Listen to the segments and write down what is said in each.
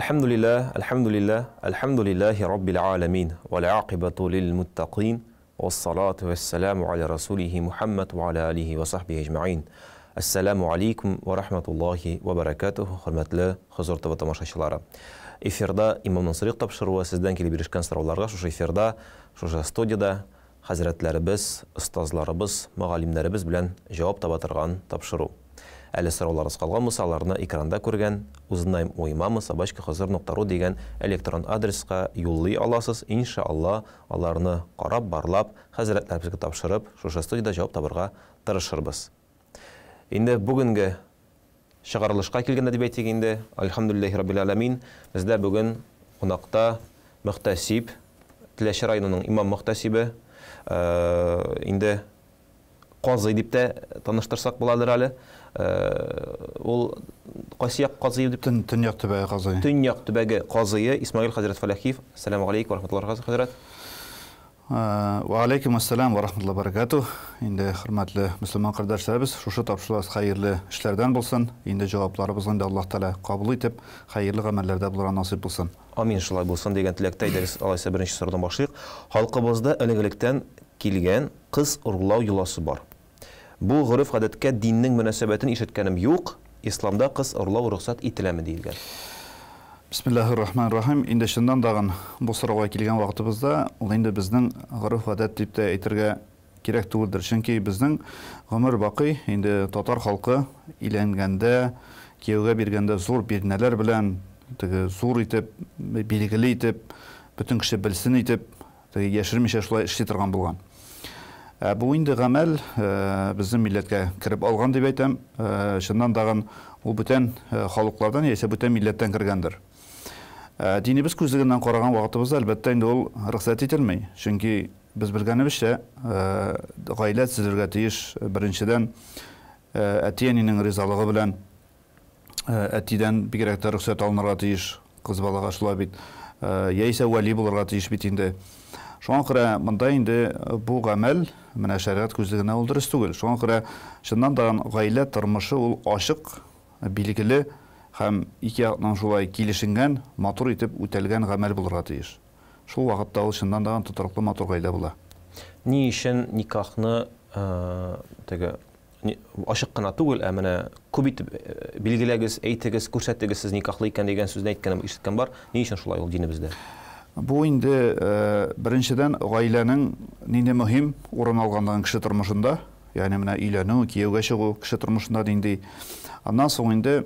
Әлхәмдүлилләһ, әлхәмдүлилләһ, әлхәмдүлилләһи раббил галәмин, вәл акыйбату лил муттакин, вассалату вассаламу аля расулихи Мухаммад ва аля алихи ва сахбихи әҗмәгыйн. Әссәламу алейкум ва рахматуллахи ва баракатуху, хөрмәтле Хозур ТВ тамашачылары. Эфирда Имамнан сорыйк тапшыруы, сездән килеп ирешкән сорауларга шушы эфирда, шушы студиядә хәзрәтләребез, остазларыбыз, мөгаллимнәребез белән җавап таба торган тапшыру. Әле сорауларыгыз калган булса, аларны экранда күргән узнаем у имама собачка хозур нокта ру дигән электрон адреска юллый аласыз, инша Алла, аларны карап, барлап, хәзрәтләребезгә тапшырып, шушы студиядә җавап табырга тырышырбыз. Инде бүгенге чыгарылышка килгәндә дип әйтик инде, Альхамдулиллахи раббил аламин, бездә бүген кунакта мөхтәсиб, Теләче районының имам мөхтәсибе, инде казый дип тә таныштырсак буладыр әле. Ул кайсы як казые дип? Төньяк төбәге казые. Төньяк төбәге казые Исмаил хәзрәт Фәләхиев. Ассаламу алейкум ва рахматуллаһи хәзрәт. Ва алейкум ассалам ва рахматуллаһи баракатуһ. Инде хөрмәтле мөселман кардәшләребез, шушы тапшыруларыбыз хәерле эшләрдән булсын. Инде җавапларыбызны инде Аллаһ Тәгалә кабул итеп, хәерле гамәлләрдә булырга насыйп булсын. Амин, шулай булсын дигән теләктә, әйдәгез, алайса беренче сораудан башлыйк. Халкыбызда элек-электән килгән кыз урлау йоласы бар. Бу гореф-гадәткә диннең мөнәсәбәтен ишеткәнем юк, исламда кыз урлау рөхсәт ителәме диелгән. Бисмиллаһир рахманир рахим. Инде чыннан тагын бу сорауга килгән вакытыбызда, ул инде безнең гореф-гадәт дип тә әйтергә кирәк түгелдер. Чөнки безнең гомер бакый инде татар халкы өйләнгәндә, кияүгә биргәндә зур бирнәләр белән, теге зур итеп, билгеле итеп, бөтен кеше белсен итеп, Теге яшермичә шулай эшли торган булган. Ә бу инде гамәл безнең милләткә кереп алган дип әйтәм. Чыннан тагын ул бүтән халыклардан яисә бүтән милләттән кергәндер. Динебез күзлегеннән караган вакытыбызда, әлбәттә, инде ул рөхсәт ителми. Чөнки без белгәнебезчә, гаилә төзелергә тиеш беренчедән әти-әнинең ризалыгы белән. Әтидән бигрәк тә рөхсәт алынырга тиеш, кыз балага шулай бит. Яисә вәли булырга тиеш бит инде. Шуңа күрә монда инде бу гамәл, менә шәригать күзлегеннән ул дөрес түгел. Шуңа күрә чыннан да гаилә тормышы ул ачык, билгеле һәм ике якның шулай килешенгән, матур итеп үтәлгән гамәл булырга тиеш. Шул вакытта ул чыннан да тотрыклы матур гаилә була. Ни өчен никахны теге ачык кына түгел, ә менә күп итеп билгеләгез, әйтегез, күрсәтегез, сез никахлы икән дигән сүзне әйткәнем, ишеткән бар. Ни өчен шулай ул динебездә? Бу инде беренчедән гаиләнең нинди мөһим урын алганлыгын кеше тормышында, ягъни менә өйләнү, кияүгә чыгу кеше тормышында нинди. Аннан соң инде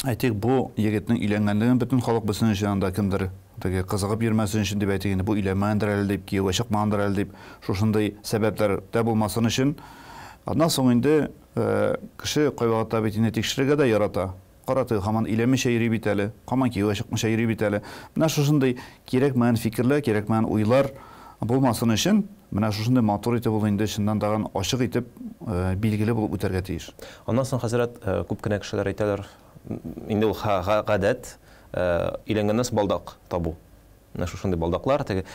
Әйтик, бу егетнең өйләнгәнлеген бөтен халык белсен өчен, анда кемдер теге кызыгып йөрмәсен өчен дип әйтик инде, бу өйләнмәгәндер әле дип, кияүгә чыкмагандыр әле дип, шушындый сәбәпләр дә булмасын өчен. Аннан соң инде кеше кайвакытта бит инде тикшерергә дә ярата. Кара, теге һаман өйләнмичә йөри бит әле, һаман кияүгә чыкмыйча йөри бит әле. Менә шушындый кирәкмәгән фикерләр, кирәкмәгән уйлар булмасын өчен, менә шушындый матур итеп ул инде чыннан тагын ачык итеп билгеле булып үтәргә тиеш. Аннан соң, хәзрәт, күп кенә кешеләр әйтәләр, инде ул гадәт, өйләнгәннән соң балдак табу. Менә шушындый балдаклар, теге,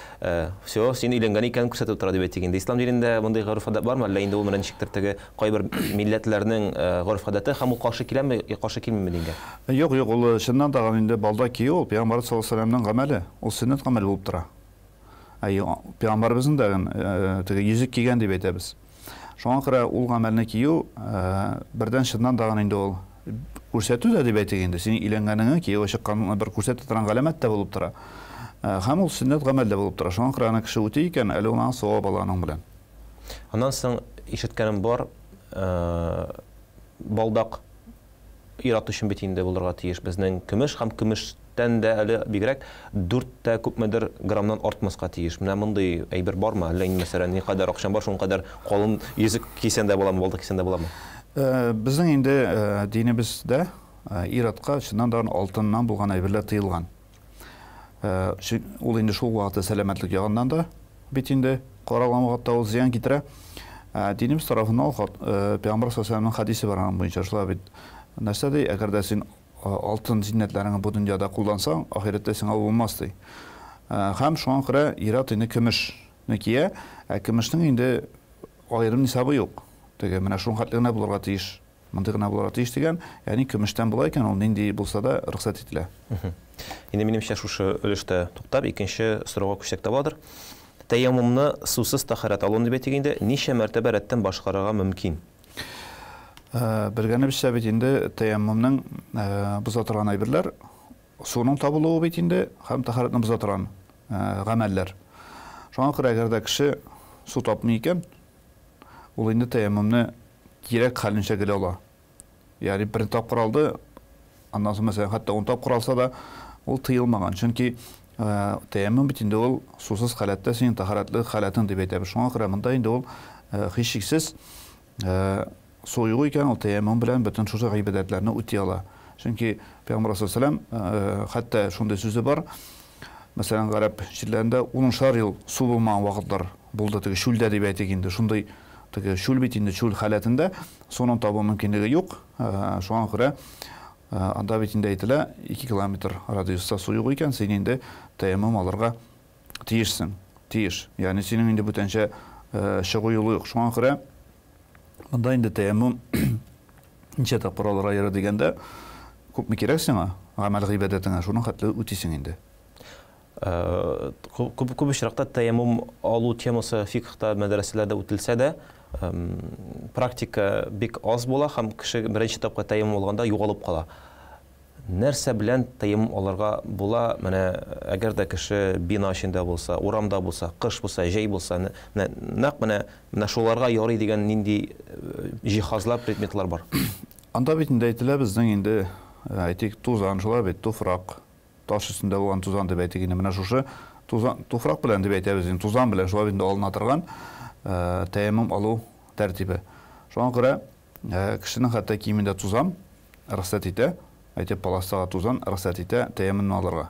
все, син өйләнгән икәнен күрсәтеп тора дип әйтик инде. Ислам динендә мондый гореф-гадәт бармы, әллә инде ул менә ничектер теге кайбер милләтләрнең гореф-гадәте һәм ул каршы киләме, каршы килмиме дингә? Юк, юк, ул чыннан тагын инде балдак кию ул пәйгамбәрбез саллаллаһу алейһи ва сәлләмнең гамәле, ул сөннәт гамәл булып тора. Әйе, пәйгамбәребезнең дә теге йөзек кигән дип әйтәбез. Шуңа күрә ул гамәлне кию бердән чыннан тагын инде ул күрсәтү дә дип әйтик инде, синең өйләнгәнеңне, кияүгә чыкканыңны бер күрсәтә торган галәмәт тә булып тора. Һәм ул сөннәт гамәл дә булып тора. Шуңа күрә аны кеше үти икән, әле ул аңа савап ала аның белән. Аннан соң ишеткәнем бар, балдак ир-ат өчен бит инде булырга тиеш безнең көмеш һәм көмештән дә әле бигрәк дүрт тә күпмедер граммнан артмаска тиеш. Менә мондый әйбер бармы? Әллә инде, мәсәлән, никадәр акчаң бар, шуның кадәр калын йөзек кисәң дә буламы, балдак кисәң дә буламы? Безнең инде динебездә ир-атка чыннан да алтыннан булган әйберләр тыелган. Ул инде шул вакытта сәламәтлек ягыннан да бит инде каралган вакытта ул зыян китерә. Динебез тарафыннан ул Пәйгамбәр саллаллаһу алейһи хәдисе бар аның буенча шулай бит. Нәрсә ди, әгәр дә син алтын зиннәтләреңне бу дөньяда куллансаң, ахирәттә сиңа ул булмас ди. Һәм шуңа күрә ир-ат инде көмешне кия, ә көмешнең инде аерым нисабы юк. Теге менә шуның хәтле генә булырга тиеш. Мондый гына булырга тиеш дигән, ягъни көмештән була икән, ул нинди булса да рөхсәт ителә. Инде минемчә шушы өлештә туктап, икенче сорауга күчсәк тә буладыр. Тәяммумны сусыз тәһарәт алуны дип әйтик инде, ничә мәртәбә рәттән башкарырга мөмкин? Белгәнебезчә бит инде тәяммумның боза торган әйберләр суның табылуы бит инде һәм тәһарәтне боза торган гамәлләр. Шуңа күрә әгәр дә кеше су тапмый икән, ул инде тәяммумны кирәк хәленчә гел ала. Ягъни бер тапкыр алды, аннан соң мәсәлән хәтта 10 тапкыр алса да, ул тыелмаган. Чөнки тәяммум бит инде ул сусыз халәттә синең тәһарәтле халәтең дип әйтәбез. Шуңа күрә монда инде ул һичшиксез су юк икән, ул тәяммум белән бөтен шушы гыйбадәтләрне үти ала. Чөнки Пәйгамбәр саллаллаһу алейһи хәтта шундый сүзе бар. Мәсәлән, гарәп җирләрендә унышар ел су булмаган вакытлар булды, теге чүлдә дип әйтик инде. Шундый теге чүл бит инде, чүл халәтендә суның табу мөмкинлеге юк. Шуңа күрә анда бит инде әйтелә, 2 километр радиуста су юк икән, син инде тәяммум алырга тиешсең. Тиеш. Ягъни синең инде бүтәнчә чыгу юлы юк. Шуңа күрә монда инде тәяммум ничә тапкыр алырга ярый дигәндә, күпме кирәк сиңа, гамәл гыйбадәтеңә, шуның хәтле үтисең инде. Күп, күп очракта тәяммум алу темасы фикхта, мәдрәсәләрдә үтелсә дә, практика бик аз була һәм кеше беренче тапкыр тәяммум алганда югалып кала. Нәрсә белән тәяммум алырга була? Менә әгәр дә кеше бина эчендә булса, урамда булса, кыш булса, җәй булса, менә нәкъ менә менә шуларга ярый дигән нинди җиһазлар, предметлар бар? Анда бит инде әйтелә безнең инде, әйтик, тузан, шулай бит, туфрак, таш өстендә булган тузан дип әйтик инде. Менә шушы тузан, туфрак белән дип әйтәбез инде, тузан белән шулай бит инде алына торган тәяммум алу тәртибе. Шуңа күрә кешенең хәтта киемендә тузан рөхсәт итә, әйтеп, паластагы тузан рөхсәт итә тәяммумны алырга.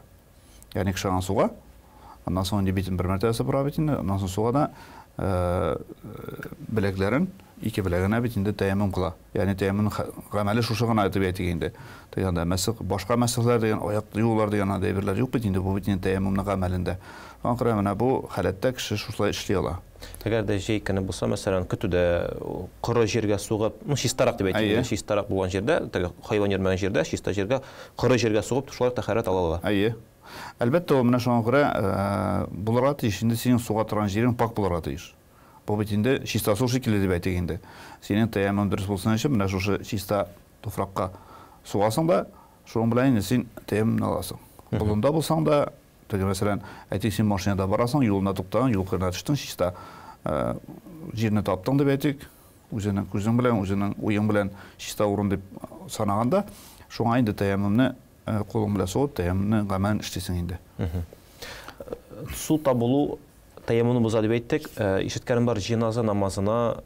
Ягъни кеше аңа суга, аннан соң инде битен бер мәртәбә сыпыра бит инде, аннан соң суга да беләкләрен, ике беләгенә бит инде тәяммум кыла. Ягъни тәяммумның гамәле шушы гына дип әйтик инде. Дигәндә мәсех, башка мәсехләр дигән, аяк юулар дигән андый әйберләр юк бит инде, бу бит инде тәяммумның гамәлендә. Шуңа күрә менә бу халәттә кеше шушылай эшли ала. Әгәр дә җәй көне булса, мәсәлән, көтүдә коры җиргә сугып, ну, чистарак дип әйтик, инде, чистарак булган җирдә, теге хайван йөрмәгән җирдә, чиста җиргә, коры җиргә сугып, шулай ук тәһарәт ала ала. Әйе. Әлбәттә, ул менә шуңа күрә булырга тиеш. Инде синең суга торган җирең пакь булырга тиеш. Бу бит инде чиста су шикелле дип әйтик инде. Синең тәяммум дөрес булсын өчен менә шушы чиста туфракка сугасың да, шуның белән инде син тәяммумны аласың. Болында булсаң да, теге мәсәлән, әйтик, син машинада барасың, юлына туктадың, юл кырына төштең, чиста җирне таптың дип әйтик, үзеңнең күзең белән, үзеңнең уең белән чиста урын дип санаганда, шуңа инде тәяммумны кулың белән сугып, тәяммумны гамәлен эшлисең инде. Су табылу тәяммумны боза дип әйттек. Ишеткәнем бар, җеназа намазына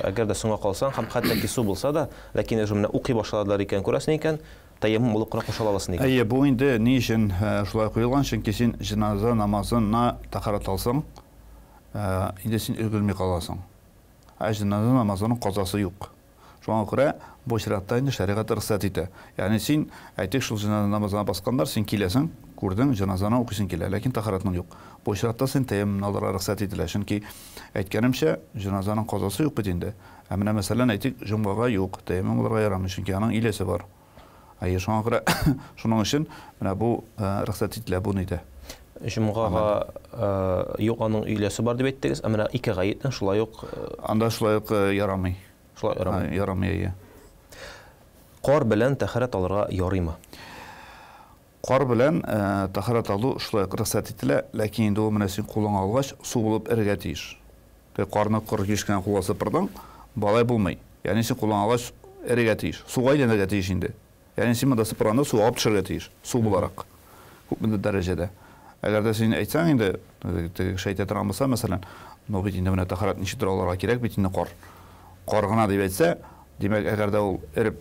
әгәр дә соңга калсаң һәм хәтта ки су булса да, ләкин уже менә укый башладылар икән, күрәсең икән, тәяммум булып кына кушыла аласың дигән. Әйе, бу инде ни өчен шулай куелган? Чөнки син җеназа намазына тәһарәт алсаң, инде син өлгерми каласың. Ә җеназа намазының казасы юк. Шуңа күрә бу очракта инде шәригать рөхсәт итә. Ягъни син, әйтик, шул җеназа намазына басканнар, син киләсең, күрдең, җеназаны укыйсың килә, ләкин тәһарәтең юк. Бу очракта син тәяммумны алырга рөхсәт ителә. Чөнки, әйткәнемчә, җеназаның казасы юк бит инде. Ә менә, мәсәлән, әйтик, җомгага юк, тәяммум алырга ярамый, чөнки аның иләсе бар. Әйе, шуңа күрә шуның өчен менә бу рөхсәт ителә бу нидә. Җомгага юк, аның өйләсе бар дип әйттегез, ә менә ике гаетнең шулай ук Анда шулай ук ярамый. Шулай ярамый. Ярамый, әйе. Кар белән тәһарәт алырга ярыймы? Кар белән тәһарәт алу шулай ук рөхсәт ителә, ләкин инде ул менә син кулыңа алгач, су булып эрергә тиеш. Теге карны коры килеш кенә кулга сыпырдың, болай булмый. Ягъни син кулыңа алгач эрергә тиеш. Суга әйләнергә тиеш инде. Ягъни син монда сыпырганда су агып төшәргә тиеш, су буларак. Күпмедер дәрәҗәдә. Әгәр дә син әйтсәң инде, теге кеше әйтә торган булса, мәсәлән, ну бит инде менә тәһарәт ничектер алырга кирәк бит инде кар. Кар гына дип әйтсә, димәк, әгәр дә ул эреп,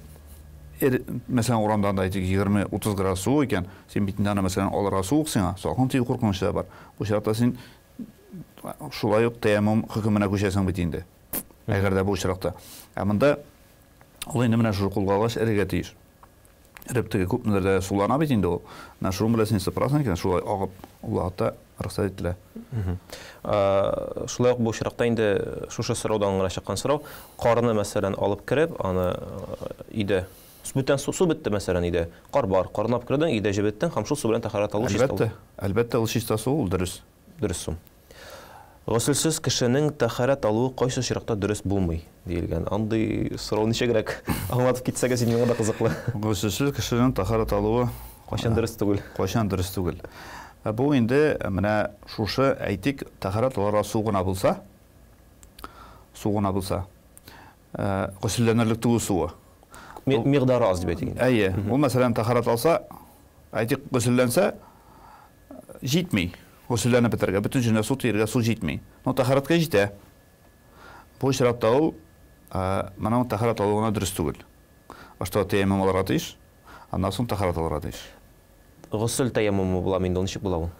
эр, мәсәлән, урамда анда әйтик 20-30 градус суык икән, син бит инде аны, мәсәлән, алырга суык сиңа, салкын тию куркынычы да бар. Бу очракта син шулай ук тәяммум хөкеменә күчәсең бит инде. Әгәр дә бу очракта. Ә монда ул инде менә шушы кулга алгач эрергә тиеш. Эреп теге күпмедер дә сулана бит инде ул. Менә шуның белән син сыпырасың икән, шулай агып, ул вакытта рөхсәт ителә. Шулай ук бу очракта инде шушы сораудан гына чыккан сорау, карны, мәсәлән, алып кереп, аны өйдә бүтән су, су бетте, мәсәлән, өйдә. Кар бар, карны алып кердең, өйдә җебеттең һәм шул су белән тәһарәт алу чиста. Әлбәттә, әлбәттә, ул чиста су, ул дөрес. Дөрес су. Госелсез кешенең тәһарәт алуы кайсы очракта дөрес булмый, диелгән. Андый сорау ничегрәк аңлатып китсәгез, миңа да кызыклы. Госелсез кешенең тәһарәт алуы кайчан дөрес түгел? Кайчан дөрес түгел? Бу инде менә шушы, әйтик, тәһарәт алырга су гына булса, су гына булса, госелләнерлек түгел суы. Мигъдары аз дип әйтик. Әйе, ул мәсәлән тәһарәт алса, әйтик, госелләнсә, җитми. Госелләнеп бетәргә, бөтен җиренә су тиергә су җитми. Но тәһарәткә җитә. Бу очракта ул моның тәһарәт алуына дөрес түгел. Башта тәяммум алырга тиеш, аннан соң тәһарәт алырга тиеш. Госел тәяммумы буламы инде, ул ничек була ул?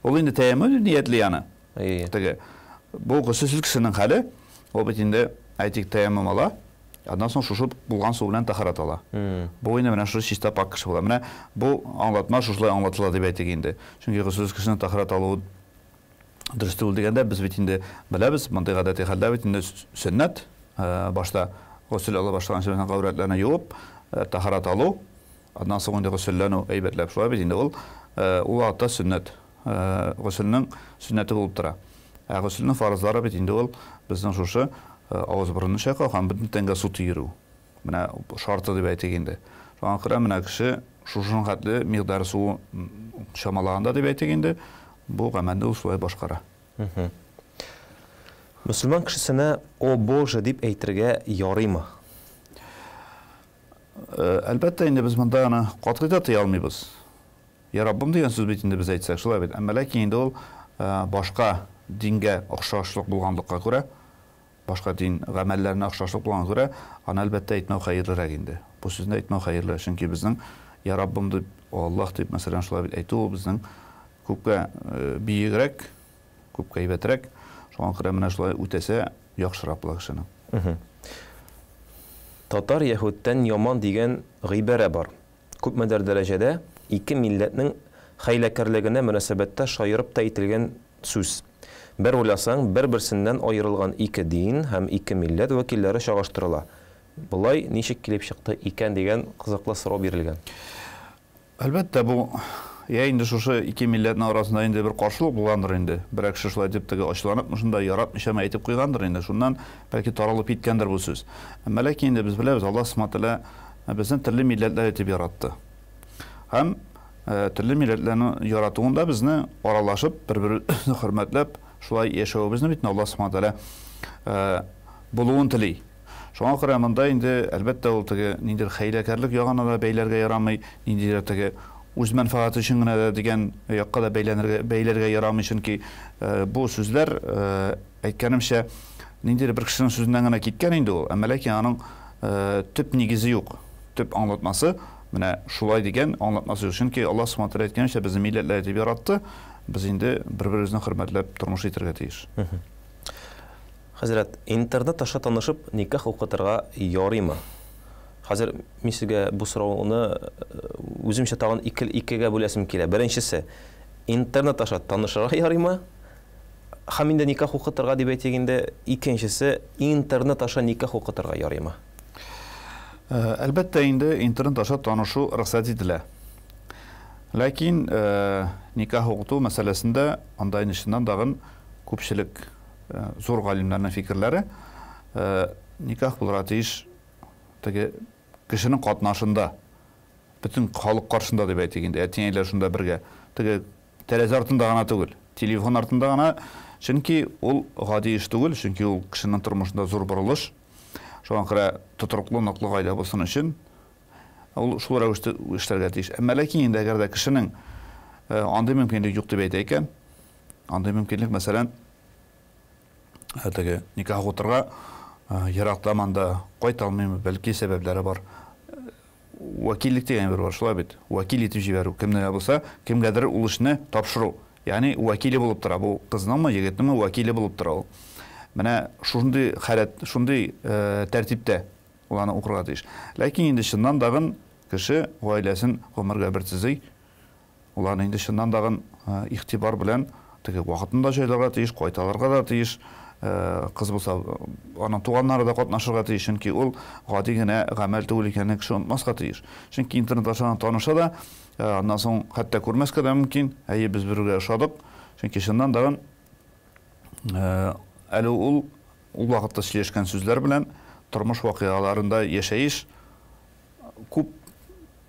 Ул инде тәяммум ниятли аны. Теге бу госел кешенең хәле, ул бит инде әйтик тәяммум ала, аннан соң шушы булган су белән тәһарәт ала. Бу инде менә шушы чиста пакь кеше була. Менә бу аңлатма шушылай аңлатыла дип әйтик инде. Чөнки госел кешенең тәһарәт алуы дөрес түгел дигәндә, без бит инде беләбез, мондый гадәти хәлдә бит инде сөннәт, башта госел ала башлаганчы безнең гаурәтләрне юып, тәһарәт алу, аннан соң инде госелләнү әйбәтләп шулай бит инде ул, ул вакытта сөннәт, госелнең сөннәте булып тора. Ә госелнең фарызлары бит инде ул безнең шушы авыз-борынны чайкау һәм бөтен тәнгә су тиерү. Менә шарты дип әйтик инде. Шуңа күрә менә кеше шушының хәтле микъдар су чамалаганда дип әйтик инде, бу гамәлне ул шулай башкара. Мөселман кешесенә «О Боже» дип әйтергә ярыймы? Әлбәттә инде без монда аны катгый да тыя алмыйбыз. Я Раббым дигән сүз бит инде без әйтсәк, шулай бит. Әмма ләкин инде ул башка дингә охшашлык булганлыкка күрә, башка дин гамәлләренә охшашлык булганга күрә, аны әлбәттә әйтмәү хәерлерәк инде. Бу сүзне әйтмәү хәерле, чөнки безнең Я Раббым дип, О Аллаһ дип, мәсәлән, шулай бит әйтү ул безнең күпкә биегрәк, күпкә әйбәтрәк. Шуңа күрә менә шулай үтәсә яхшырак була кешенең. Татар яһүдтән яман дигән гыйбарә бар. Күпмедер дәрәҗәдә ике милләтнең хәйләкәрлегенә мөнәсәбәттә шаярып та әйтелгән сүз. Бер уйласаң, бер-берсеннән аерылган ике дин һәм ике милләт вәкилләре чагыштырыла. Болай ничек килеп чыкты икән дигән кызыклы сорау бирелгән. Әлбәттә, бу я инде шушы ике милләтнең арасында инде бер каршылык булгандыр инде. Берәр кеше шулай дип теге ачуланыпмы шунда, яратмыйчамы әйтеп куйгандыр инде. Шуннан бәлки таралып киткәндер бу сүз. Әмма ләкин инде без беләбез, Аллаһ Субхану Тәгалә безне төрле милләтләр итеп яратты. Һәм төрле милләтләрне яратуында безне аралашып, бер-беребезне хөрмәтләп, шулай яшәвебезне бит Аллаһ Субхану Тәгалә булуын тели. Шуңа күрә монда инде, әлбәттә, ул теге ниндидер хәйләкәрлек ягына да бәйләргә ярамый, ниндидер теге үз мәнфәгате өчен генә дә дигән якка да бәйләнергә, бәйләргә ярамый, чөнки бу сүзләр, әйткәнемчә, ниндидер бер кешенең сүзеннән генә киткән инде ул, әмма ләкин аның төп нигезе юк, төп аңлатмасы менә шулай дигән аңлатмасы юк. Чөнки Аллаһ Субхану Тәгалә әйткәнчә, безне милләтләр итеп яратты, без инде бер-беребезне хөрмәтләп тормыш итәргә тиеш. Хәзрәт, интернет аша танышып никах укытырга ярыймы? Хәзер мин сезгә бу сорауны үземчә тагын ике, икегә бүләсем килә. Беренчесе, интернет аша танышырга ярыймы? Һәм инде никах укытырга дип әйтик инде. Икенчесе, интернет аша никах укытырга ярыймы? Әлбәттә инде интернет аша танышу рөхсәт ителә. Ләкин никах укыту мәсьәләсендә анда инде чыннан тагын күпчелек зур галимнәрнең фикерләре, никах булырга тиеш теге кешенең катнашында, бөтен халык каршында дип әйтик инде, әти-әниләр шунда бергә. Теге тәрәзә артында гына түгел, телефон артында гына, чөнки ул гади эш түгел, чөнки ул кешенең тормышында зур борылыш. Шуңа күрә тотрыклы, ныклы гаилә булсын өчен ул шул рәвештә эшләргә тиеш. Әмма ләкин инде әгәр дә кешенең андый мөмкинлек юк дип әйтә икән, андый мөмкинлек, мәсәлән, теге никах укытырга еракта монда кайта алмыйм, бәлки сәбәпләре бар. Вәкиллек дигән бер бар, шулай бит. Вәкил итеп җибәрү, кемне дә булса, кемгәдер ул эшне тапшыру. Ягъни вәкиле булып тора. Бу кызныңмы, егетнеңме вәкиле булып тора ул. Менә шундый халәт, шундый тәртиптә ул аны укырга тиеш. Ләкин инде чыннан дагын кеше гаиләсен гомергә бер төзи. Ул аны инде чыннан дагын игътибар белән теге вакытын да җайларга тиеш, кайталарга да тиеш. Кыз булса, аның туганнары да катнашырга тиеш, чөнки ул гади генә гамәл түгел икәнен кеше онытмаска тиеш. Чөнки интернет аша таныша да, аннан соң хәтта күрмәскә дә мөмкин. Әйе, без бергә ошадык. Чөнки чыннан дагын әле ул ул вакытта сөйләшкән сүзләр белән тормыш вакыйгаларында яшәеш күп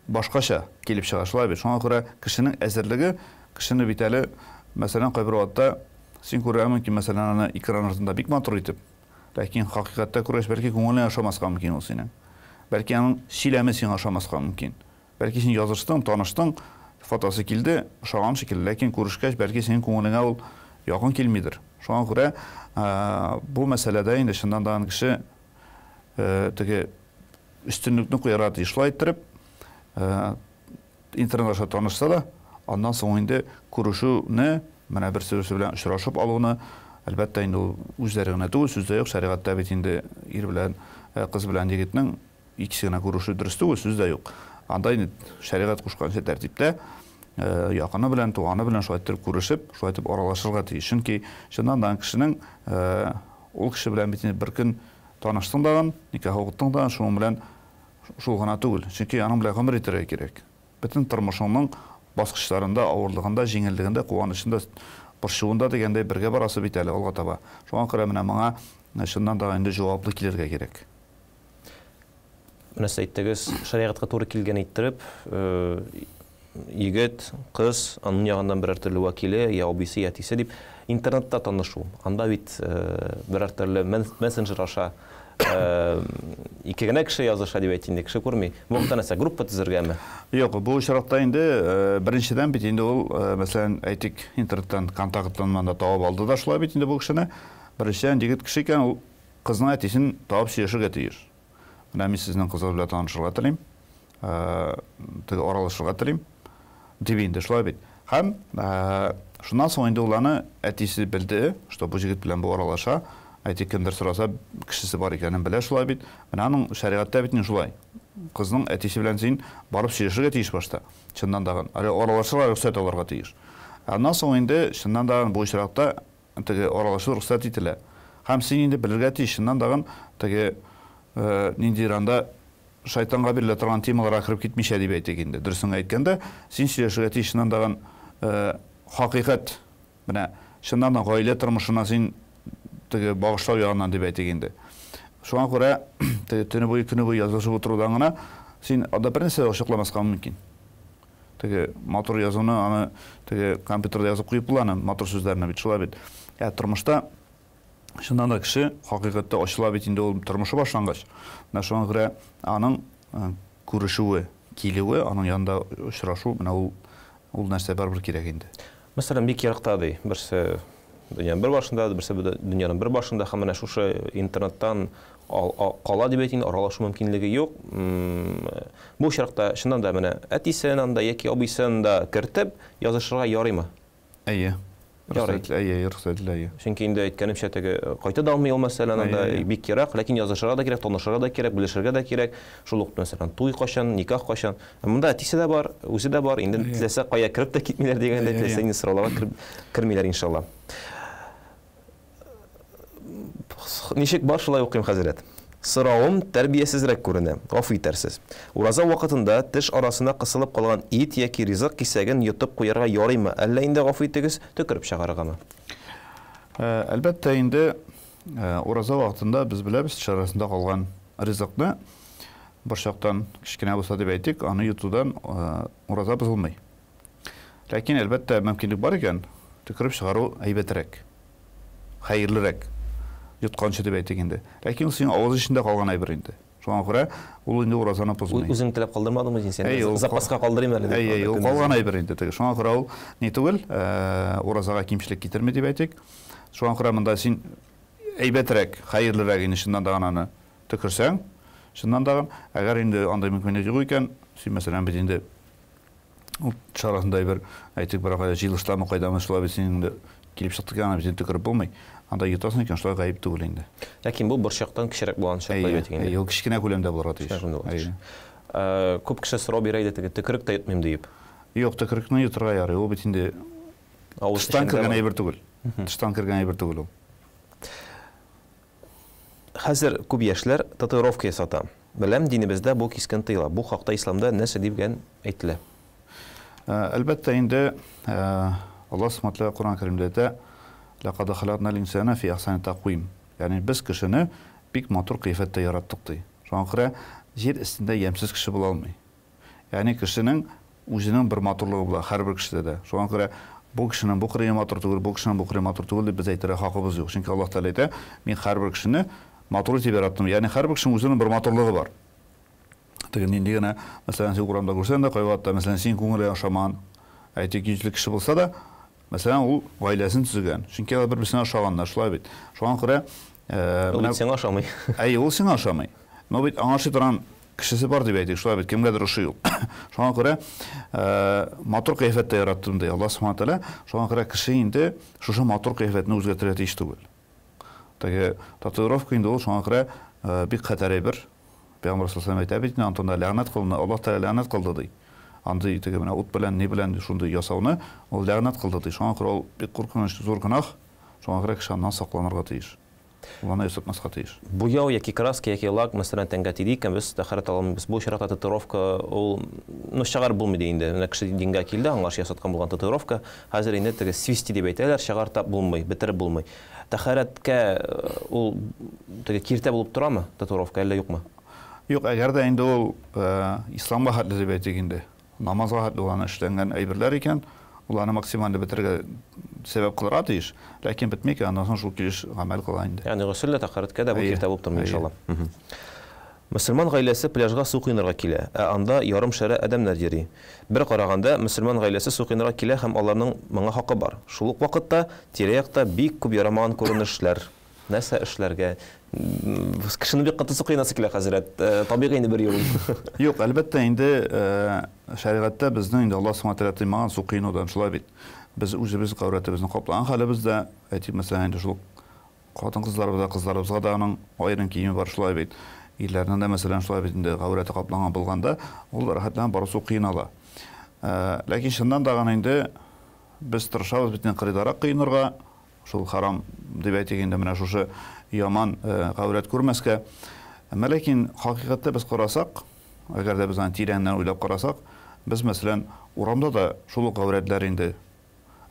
башкача килеп чыга, шулай бит. Шуңа күрә кешенең әзерлеге, кешене бит әле, мәсәлән, кайбер вакытта син күрергә мөмкин, мәсәлән, аны экран артында бик матур итеп, ләкин хакыйкатьтә күргәч, бәлки күңелеңә ошамаска мөмкин ул синең. Бәлки аның сөйләме сиңа ошамаска мөмкин. Бәлки син языштың, таныштың, фотосы килде, ошаган шикелле, ләкин күрешкәч, бәлки синең күңелеңә ул якын килмидер. Шуңа күрә бу мәсьәләдә инде чыннан да кеше теге өстенлекне куярга тиеш. Шулай иттереп, интернет аша танышса да, аннан соң инде күрешүне, менә берсе-берсе белән очрашып алуны, әлбәттә инде ул үзләре генә түгел, сүз дә юк, шәригатьтә бит инде ир белән, кыз белән егетнең икесе генә күрешү дөрес түгел, сүз дә юк. Анда инде шәригать кушканча тәртиптә якыны белән, туганы белән шулай итеп күрешеп, шулай итеп аралашырга тиеш. Чөнки чыннан да кешенең ул кеше белән бит инде бер көн таныштың дагын, никах укыттың да, шуның белән шул гына түгел. Чөнки аның белән гомер итәргә кирәк. Бөтен тормышыңның баскычларында, авырлыгында, җиңеллегендә, куанычында, борчуында дигәндәй бергә барасы бит әле алга таба. Шуңа күрә менә моңа чыннан да инде җаваплы килергә кирәк. Менә сез әйттегез, шәригатькә туры килгән иттереп, егет, кыз, аның ягыннан берәр төрле вәкиле, я абыйсы, я әтисе дип, интернетта танышу. Анда бит берәр төрле мессенджер аша ике генә кеше языша дип әйтик инде, кеше күрми. Бу вакытта нәрсә, группа төзергәме? Юк, бу очракта инде беренчедән бит инде ул, мәсәлән, әйтик, интернеттан, контакттан монда табып алды да шулай бит инде бу кешене. Беренчедән, егет кеше икән, ул кызның әтисен табып сөйләшергә тиеш. Менә мин сезнең кызыгыз белән танышырга телим, теге аралашырга телим, дип инде шулай бит. Һәм шуннан соң инде ул аны әтисе белде, что бу җегет белән бу аралаша, әйтик, кемдер сораса, кешесе бар икәнен белә шулай бит. Менә аның шәригатьтә бит инде шулай. Кызның әтисе белән син барып сөйләшергә тиеш башта. Чыннан да әле аралашырга рөхсәт алырга тиеш. Аннан соң инде чыннан да бу очракта теге аралашу рөхсәт ителә. Һәм син инде белергә тиеш, чыннан дагын теге ниндидер анда шайтанга бирелә торган темаларга кереп китмичә дип әйтик инде. Дөресен әйткәндә, син сөйләшергә тиеш чыннан дагын хакыйкать. Менә чыннан да гаилә тормышына син теге багышлау ягыннан дип әйтик инде. Шуңа күрә теге төне буе, көне буе язышып утырудан гына син анда бернәрсә дә ачыкламаска мөмкин. Теге матур язуны аны теге компьютерда язып куеп була аны, матур сүзләрне бит шулай бит. Ә тормышта чыннан да кеше хакыйкатьтә ачыла бит инде ул тормышы башлангач. Менә шуңа күрә аның күрешүе, килүе, аның янында очрашу, менә ул ул нәрсә барыбер кирәк инде. Мәсәлән, бик еракта ди, берсе дөньяның бер башында, берсе дөньяның бер башында һәм менә шушы интернеттан кала дип әйтик, аралашу мөмкинлеге юк. Бу очракта чыннан да менә әтисен анда яки абыйсын да кертеп язышырга ярыймы? Әйе. Рөхсәт, әйе, рөхсәт ителә, әйе. Чөнки инде әйткәнемчә, теге кайта да алмый ул мәсәлән, анда бик ерак, ләкин язышырга да кирәк, танышырга да кирәк, белешергә дә кирәк. Шул ук, мәсәлән, туй кайчан, никах кайчан. Монда әтисе дә бар, үзе дә бар, инде теләсә кая кереп тә китмиләр дигәндәй, теләсә нинди сорауларга кереп кермиләр, иншалла. Ничек бар, шулай укыйм, хәзрәт. Соравым тәрбиясезрәк күренә, гафу итәрсез. Ураза вакытында теш арасына кысылып калган ит яки ризык кисәген йотып куярга ярыймы, әллә инде, гафу итегез, төкереп чыгарыргамы? Әлбәттә инде, ураза вакытында без беләбез, теш арасында калган ризыкны борчактан кечкенә булса дип әйтик, аны йотудан ураза бозылмый. Ләкин, әлбәттә, мөмкинлек бар икән, төкереп чыгару әйбәтрәк, хәерлерәк. Йотканчы дип әйтик инде. Ләкин ул синең авыз эчендә калган әйбер инде. Шуңа күрә ул инде уразаны бозмый. Үзең теләп калдырмадыңмы син? Сен запаска калдырыйм әле дип. Әйе, ул калган әйбер инде теге. Шуңа күрә ул ни түгел, уразага кимчелек китерми дип әйтик. Шуңа күрә монда син әйбәтрәк, хәерлерәк инде чыннан да аны төкерсәң, чыннан да, әгәр инде андый мөмкинлек юк икән, син мәсәлән бит инде ул чарасында бер, әйтик, бер кайда җыелыштамы, кайдамы, шулай бит синең инде килеп чыкты икән, аны бит инде төкереп булмый. Анда йотасың икән, шулай гаеп түгел инде. Ләкин бу борчактан кечерәк булган чакта бит инде. Әйе, ул кечкенә күләмдә булырга тиеш. Кечкенә күләмдә булырга тиеш. Күп кеше сорау бирә иде, теге төкерек тә йотмыйм диеп. Юк, төкерекне йотырга ярый. Ул бит инде Авыз тыштан эчендә кергән бар. әйбер түгел. Тыштан кергән әйбер түгел ул. Хәзер күп яшьләр татуировка ясата. Беләм, динебездә бу кискен тыела. Бу хакта исламда нәрсә дигән әйтелә? Әлбәттә инде, Аллаһ Субхану ва Тәгалә Коръән Кәримдә әйтә, Ләкад халакнал инсана фи әхсани тәкъвим. Ягъни без кешене бик матур кыяфәттә яраттык ди. Шуңа күрә җир өстендә ямьсез кеше була алмый. Ягъни кешенең үзенең бер матурлыгы була һәрбер кешедә дә. Шуңа күрә бу кешенең бу кырые матур түгел, бу кешенең бу кырые матур түгел дип без әйтергә хакыбыз юк. Чөнки Аллаһ Тәгалә әйтә, мин һәрбер кешене матур итеп яраттым. Ягъни һәрбер кешенең үзенең бер матурлыгы бар. Теге нинди генә, мәсәлән, син урамда күрсәң дә, кайвакытта, мәсәлән, синең күңелеңә ошамаган, әйтик, йөзле кеше булса да, мәсәлән, ул гаиләсен төзегән. Чөнки алар бер-берсенә ошаганнар, шулай бит. Шуңа күрә, Ул бит сиңа ошамый. Әйе, ул сиңа ошамый. Но бит аңа ошый торган кешесе бар дип әйтик, шулай бит, кемгәдер ошый ул. Шуңа күрә, матур кыяфәттә яраттым ди Аллаһ Субхану Тәгалә. Шуңа күрә кеше инде шушы матур кыяфәтне үзгәртергә тиеш түгел. Теге татуировка инде ул шуңа күрә бик хәтәр әйбер. Пәйгамбәр саллаллаһу алейһи ва сәлләм әйтә бит инде, антонда ләгънәт кылынды, Аллаһ Тәгалә ләгънәт кылды ди. Андый теге менә ут белән, ни белән шундый ясауны ул ләгънәт кылды ди. Шуңа күрә ул бик куркыныч, зур гөнаһ. Шуңа күрә кеше аннан сакланырга тиеш. Ул аны ясатмаска тиеш. Буяу яки краска яки лак, мәсәлән, тәнгә тиде икән, без тәһарәт ала алмыйбыз. Бу очракта татуировка ул, ну, чыгарып булмый ди инде. Менә кеше дингә килде, аңа ясаткан булган татуировка. Хәзер инде теге свисти дип әйтәләр, чыгарта булмый, бетереп булмый. Тәһарәткә ул теге киртә булып торамы татуировка, әллә юкмы? Юк, әгәр дә инде ул исламга хәтле дип әйтик инде, намазга хәтле ул аны эшләнгән әйберләр икән, ул аны максималь бетерергә сәбәп кылырга тиеш, ләкин бетми икән, аннан соң шул килеш гамәл кыла инде. Ягъни госел дә, тәһарәткә дә бу киртә булып тормый, иншалла. Мөселман гаиләсе пляжга су коенырга килә, ә анда ярым шәрә адәмнәр йөри. Бер караганда, мөселман гаиләсе су коенырга килә һәм аларның моңа хакы бар. Шул ук вакытта, тирә-якта бик күп ярамаган күренешләр. Нәрсә эшләргә? Кешенең бик каты су коенасы килә, хәзрәт. Табигый инде бер юл. Юк, әлбәттә инде, шәригатьтә безнең инде Аллаһ Субхану Тәгалә тыймаган су коенудан, шулай бит. Без үзебез гаурәтебезне каплаган хәлебездә, әйтик, мәсәлән, инде шул хатын-кызларыбызга, кызларыбызга да аның аерым киеме бар, шулай бит. Ирләрнең дә, мәсәлән, шулай бит инде, гаурәте капланган булганда, ул рәхәтләнеп барып су коена ала. Ләкин чыннан да гына инде без тырышабыз бит инде кырыйдарак коенырга, шул харам дип әйтик инде, менә шушы яман гаурәт күрмәскә. Әмма ләкин хакыйкатьтә без карасак, әгәр дә без аны тирәннән уйлап карасак, без, мәсәлән, урамда да шул ук гаурәтләр инде.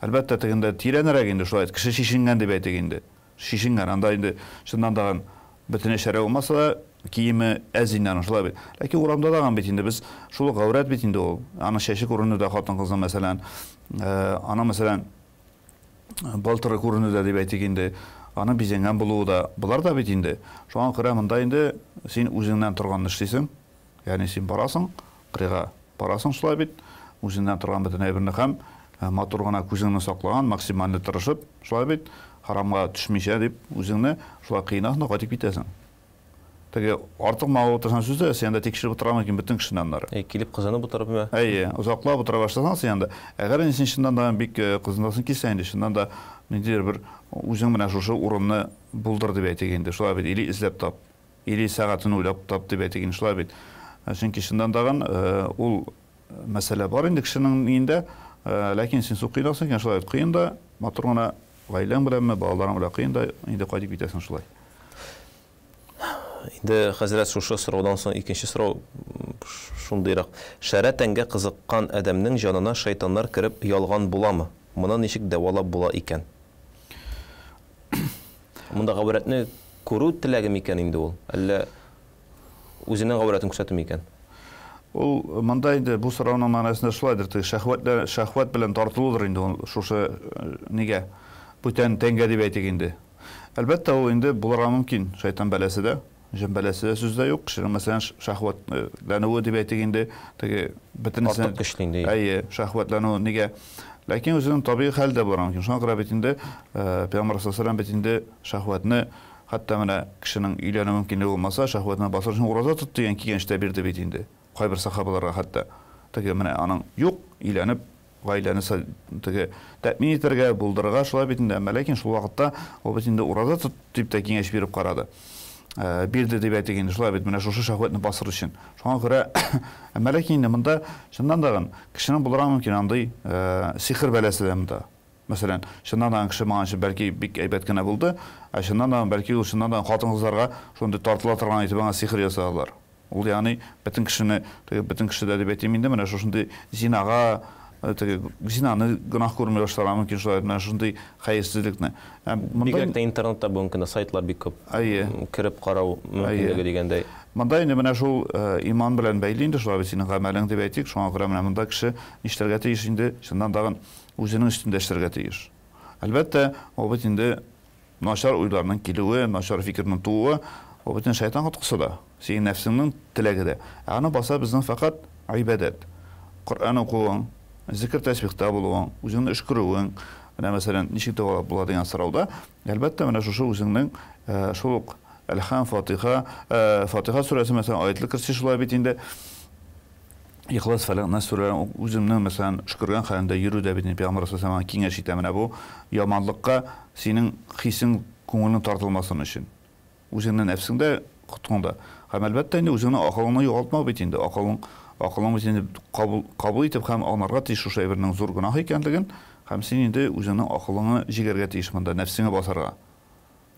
Әлбәттә, тегендә тирәнрәк инде шулай, кеше шешенгән дип әйтик инде. Шешенгән, анда инде чыннан да бөтенләй шәрә булмаса да, киеме әз инде аның, шулай бит. Ләкин урамда да бит инде без шул ук гаурәт бит инде ул. Аның чәче күренү дә хатын-кызның, мәсәлән, аның, мәсәлән, балтыры күренү дә дип әйтик инде, аның бизәнгән булуы да, болар да бит инде. Шуңа күрә монда инде син үзеңнән торганны эшлисең. Ягъни син барасың, кырыйга барасың шулай бит, үзеңнән торган бөтен әйберне һәм матур гына күзеңне саклаган, максимально тырышып, шулай бит, харамга төшмичә дип үзеңне шулай кыйнасың да кайтып китәсең. Теге артык мавыгып утырсаң сүз дә, син анда тикшереп утыра мөмкин бөтен кешене аннары. Әй, килеп кызынып утырыпмы? Әйе, озаклап утыра башласаң син анда. Әгәр инде син чыннан да бик кызынасың килсә инде, чыннан да ниндидер бер үзең менә шушы урынны булдыр дип әйтик инде, шулай бит, или эзләп тап. Или сәгатен уйлап тап дип әйтик инде, шулай бит. Чөнки чыннан тагын ул мәсьәлә бар инде кешенең миендә, ләкин син су коенасың икән, шулай бит, коен да, матур гына гаиләң беләнме, балаларың белән коен да, инде кайтып китәсең шулай. Инде, хәзрәт, шушы сораудан соң икенче сорау шундыйрак. Шәрә тәнгә кызыккан адәмнең җанына шайтаннар кереп ялган буламы? Моны ничек дәвалап була икән? Монда гаурәтне күрү теләге микән инде ул? Әллә үзенең гаурәтен күрсәтү микән? Ул монда инде бу сорауның мәгънәсендә шулайдыр, теге шәһвәтләр, шәһвәт белән тартылудыр инде ул шушы нигә, бүтән тәнгә дип әйтик инде. Әлбәттә, ул инде булырга мөмкин, шайтан бәласе дә. Җен бәласе дә сүз дә юк. Кешенең, мәсәлән, шәһвәтләнүе дип әйтик инде, теге бөтенесе. Артык көчле инде. Әйе, шәһвәтләнү нигә? Ләкин үзенең табигый хәле дә булырга мөмкин. Шуңа күрә бит инде Пәйгамбәр саллаллаһу алейһи бит инде шәһвәтне, хәтта менә кешенең өйләнү мөмкинлеге булмаса, шәһвәтне басыр өчен ураза тот дигән киңәш тә бирде бит инде. Кайбер сахабаларга хәтта. Теге менә аның юк, өйләнеп гаиләне теге тәэмин итәргә, булдырырга шулай бит инде. Әмма ләкин шул вакытта ул бит инде ураза тот дип тә киңәш биреп карады. бирде дип әйтик инде, шулай бит, менә шушы шәһвәтне басыр өчен. Шуңа күрә, әмма ләкин инде монда чыннан да кешенең булырга мөмкин андый сихер бәласе дә монда. Мәсәлән, чыннан да кеше моңа бәлки бик әйбәт кенә булды, ә чыннан да бәлки ул чыннан да хатын-кызларга шундый тартыла торган итеп аңа сихер ясадылар. Ул ягъни бөтен кешене, теге бөтен кеше дә дип әйтим инде, менә шушындый зинага, теге зинаны гөнаһ күрми башларга мөмкин шулай менә шундый хәерсезлекне. Бигрәк тә интернетта бүгенге көндә сайтлар бик күп. Әйе. Кереп карау мөмкинлеге дигәндәй. Монда инде менә шул иман белән бәйле инде шулай бит синең гамәлең дип әйтик. Шуңа күрә менә монда кеше нишләргә тиеш инде, чыннан тагын үзенең өстендә эшләргә тиеш. Әлбәттә, ул бит инде начар уйларның килүе, начар фикернең тууы, ул бит инде шайтан коткысы да, синең нәфсеңнең теләге дә. Ә аны баса безнең фәкать гыйбадәт. Коръән укуың, зикр тәсбихтә булуың, үзеңне өшкерүең, менә мәсәлән, ничек дәвалап була дигән сорауда, әлбәттә, менә шушы үзеңнең шул ук Әлхам, Фатиха, Фатиха сүрәсе, мәсәлән, Аятел Көрси шулай бит инде. Ихлас, Фәләк, Нас сүрәләрен үземнең, мәсәлән, өшкергән хәлендә йөрү дә бит инде Пәйгамбәр саллаллаһу алейһи ва киңәш итә. Менә бу яманлыкка синең хисең, күңелең тартылмасын өчен. Үзеңнең нәфсеңдә, коткыңда. Һәм әлбәттә инде үзеңнең акылыңны югалтмау бит инде. Акылың, акылың бит инде кабул, кабул итеп һәм аңларга тиеш шушы әйбернең зур гөнаһ икәнлеген, һәм син инде үзеңнең акылыңны җигәргә тиеш монда, нәфсеңә басарга.